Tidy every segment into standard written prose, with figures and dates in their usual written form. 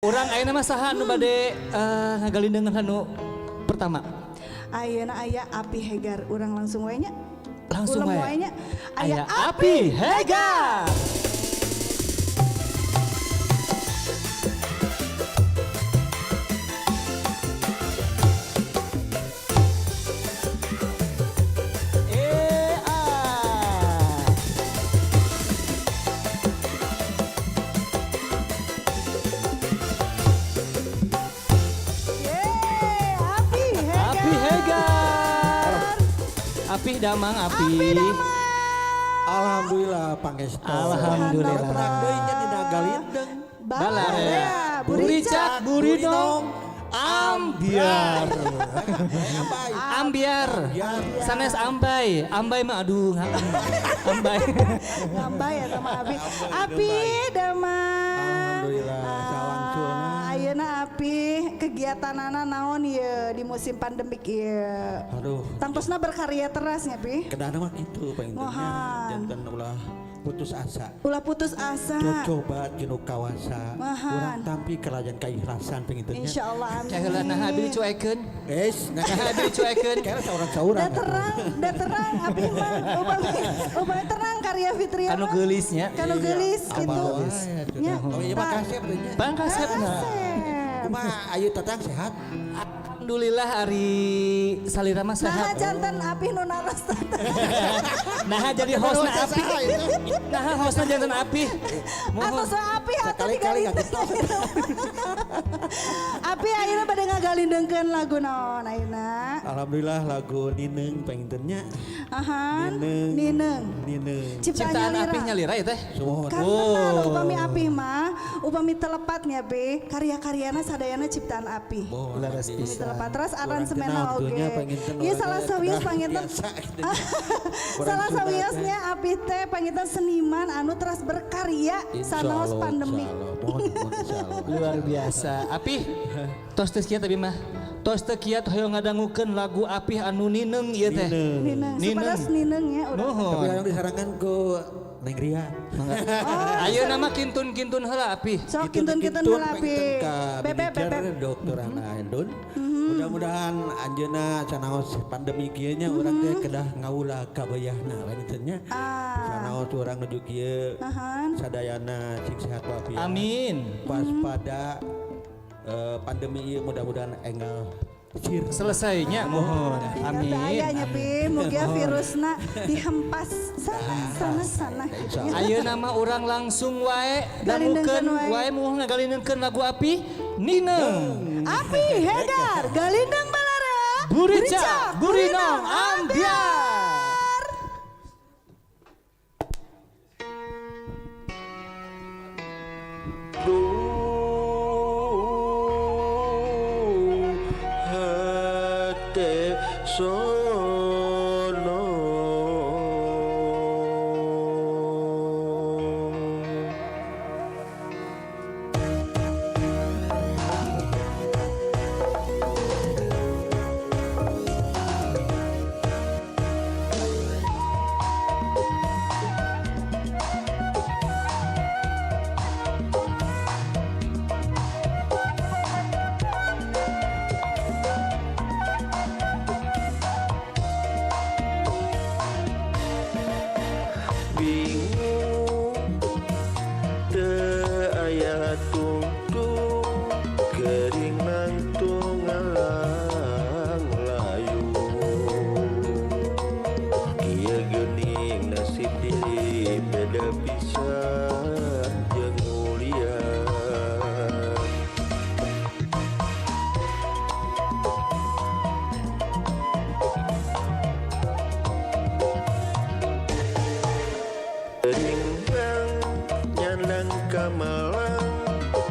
Urang ayeuna mah saha nu bade ngagalindeungan anu pertama? Ayeuna aya Api Hegar, urang langsung wae nya. Langsung Ulem wae. wae nya. Aya Api Hegar. Eh, ah. Yeay, Api Hegar. Api Hegar. Api damang api. Api damang. Alhamdulillah pangestu. Alhamdulillah. Perang deui nya dina galindeng. Balarea, buricak, burinong, ambiar. Ambai. Ambiar. Sanes ambai. Ambai mah aduh, ambai. Ngambay ya sama Api. Api damang. Alhamdulillah, sawangsulna. Ayeuna Api kegiatanana naon ieu di musim pandemik ieu? Aduh. Tangtosna berkarya teras nya Pi. Kedana mah kitu panginten nya. Mohan. Janten ulah putus asa. Ulah putus asa. Coba jenuh kawasa. Mahan. Urang tampi kelajan keikhlasan panginten nya. Insyaallah amin. Cah heula naha abi dicuekeun. Es, nah Naha abi dicuekeun. kayaknya saurang-saurang. Da terang Api mah. Upami upami terang karya Fitria Kanu mah. geulisnya. Kanu geulis gitu. Nya. Oh iya mah kasep teh nya. Bang kasepna. Kasep. Kumaha ayeuna tatang sehat? Alhamdulillah ari salira mah Nah, sehat. janten Api nu naros Nah jadi hostna Api. Nah hostna janten Api. Atau so Api atau Sekali-kali nggak gitu. Api ayeuna bade ngagalindengkeun lagu naon ayeuna? Alhamdulillah lagu Nineng panginten nya. Aha. Nineng. Nineng. Nineng. Ciptaan Ciptaan nyalira. Api nyalira ya teh. Sumuhun. Kan tenan upami Api mah, upami telepatnya Pi, karya-karyana sadayana ciptaan Api. Mohon Leres abdi. pisan. Telepat terus Kurang aransemenna kenal oge. dunya panginten Ieu salah orangnya sawios kedah panginten. biasa gitu nya. Kurang Salah Sunda sawiosnya Api teh panginten seniman anu teras berkarya Insya sanaos Allah, pandemi. insya Allah. Mohon, mohon, insya Allah. Luar biasa. Api tos teu kieu tapi mah. Tos teu kieu hoyong ngadangukeun lagu Api anu nineng ieu teh. Nineng. Nineng, Nineng. supados nineng ya urang. Tapi Nuhun. yang disarankan ku Neng Ria. Ayeuna mah kintun-kintun heula Api. Sok kintun-kintun heula Api. panginten ka Bebek manajer bebek. Dr. Ana Endun. Mudah-mudahan anjeunna sanaos pandemi kieu nya urang teh kedah ngawula kabayahna panginten nya. Ah. Sanaos urang nuju kieu Ahan. sadayana sing sehat walafiat. Amin. Waspada pandemi ieu mudah-mudahan enggal sir. Selesainya mohon. Amin. Teu aya nya Pi, mugia virusna dihempas sana sana sana. Insya Allah. Ayeuna mah urang langsung wae Galindengkeun dangukeun wae. wae muhun ngagalindengkeun lagu Api Nineng. Api Hegar, Galindeng Balarea, Buricak, Burinong, Ambyar. Duh hate sono bingung teu aya tungtung kering nangtung ngalang layu kieu geuning nasib diri beda pisan jeung mulia. Ringgang nyandang kamalang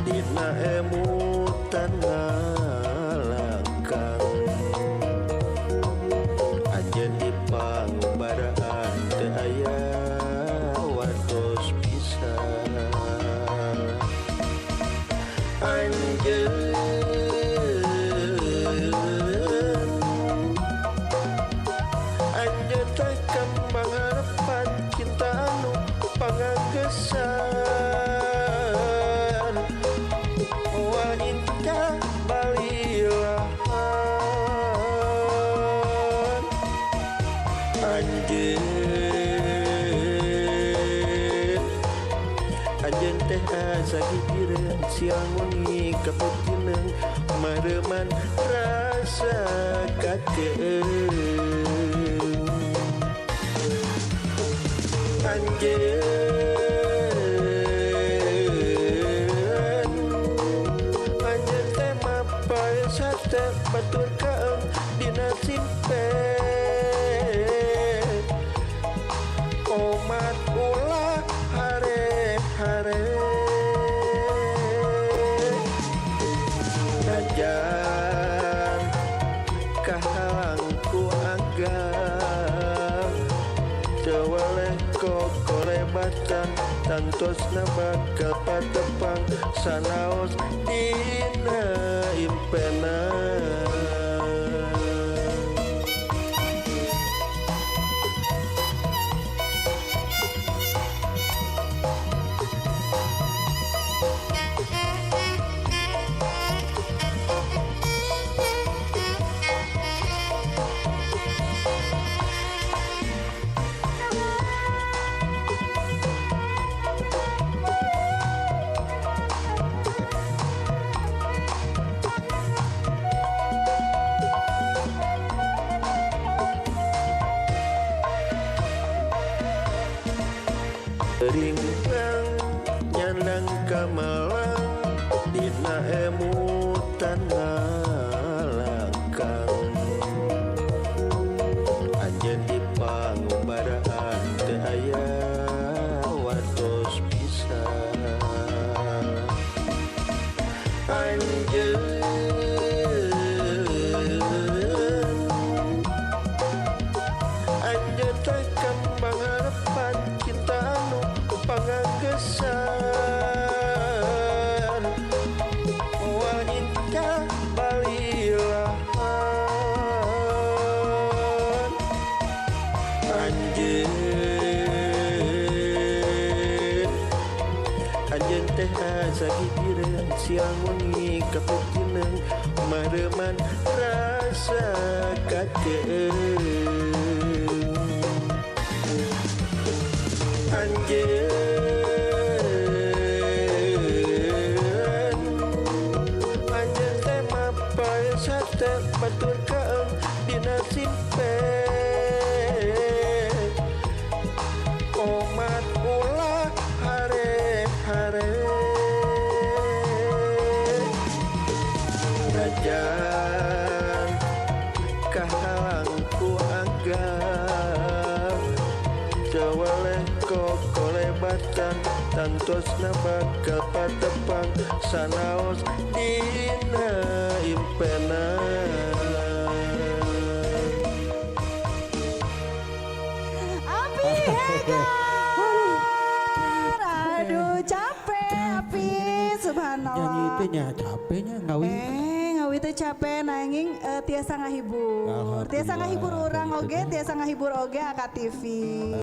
dina emutan ngalangkang anjeun di pangumbaraan teu aya wartos pisan anjeun anjeun teh kembang harapan cinta anu panganggesan. indah balilahan. Anjeun anjeun teh asa gigireun siang wengi kaputineung mareuman rasa kakeung. Anjeun anjeun teh mapay sate batur kaeung dina simpe omat ulah hare-hare najan kahalang ku agam teu weleh kokolebatan tantosna bakal patepang sanaos dina impena. Ringkang nyandang kamalang dina emutan ngalangkang anjeun di pangumbaraan teu aya watos pisan. Anjeun anjeun teh kembang harapan cinta anu panganggesan moal indah balilahan. Anjeun anjeun teh asa gigireun siang wengi kaputineung mareuman rasa kakeung. Anjeun anjeun teh mapay sate batur kaeung dina simpe omat ulah hare-hare najan kahalang ku agam teu weleh kokolebatan tantosna bakal patepang sanaos dina impena. Api Hegar. Aduh capek Api, subhanallah. Nyanyi teh nya capeknya ngawi. Ngawi teh capek nanging tiasa ngahibur. Tiasa ngahibur urang oge, tiasa ngahibur oge AKTV.